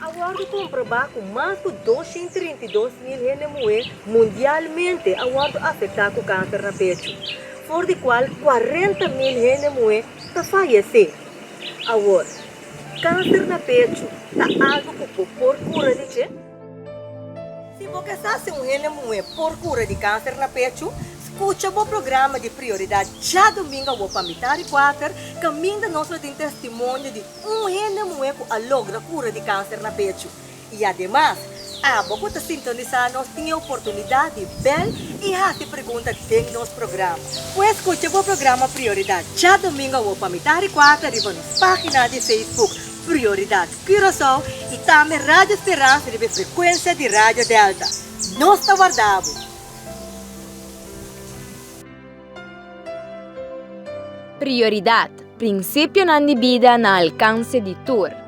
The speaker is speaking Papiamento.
A wòrdu komprobá ku mas ku 232 mil hende muhé mundialmente a wòrdu afektá ku kanser na pechu, for di kual 40 mil hende muhé ta fayesé. Awor, kanser na pechu ta algu ku bo por kura di dje? Si bo ke sa si un hende muhé por kura di kanser na pechu, skucha bo programa di Prioridat djadumingu awor pa mitar di kuater, kaminda nos lo tin testimonio di Un hende muhé ku a logra kura di kanser na pechu. I ademas, abo ku ta sintonisá nos tin e oportunidat di bèl i hasi pregunta den nos programa. Pues skucha bo programa Prioridat djadumingu awor pa mitar di kuater riba nos página di Facebook Prioridat Curaçao i tambe Radio Speransa riba e frekuensia di Radio Delta. Nos ta warda bo! Prioridat, Prinsipionan di bida na alkanse di tur.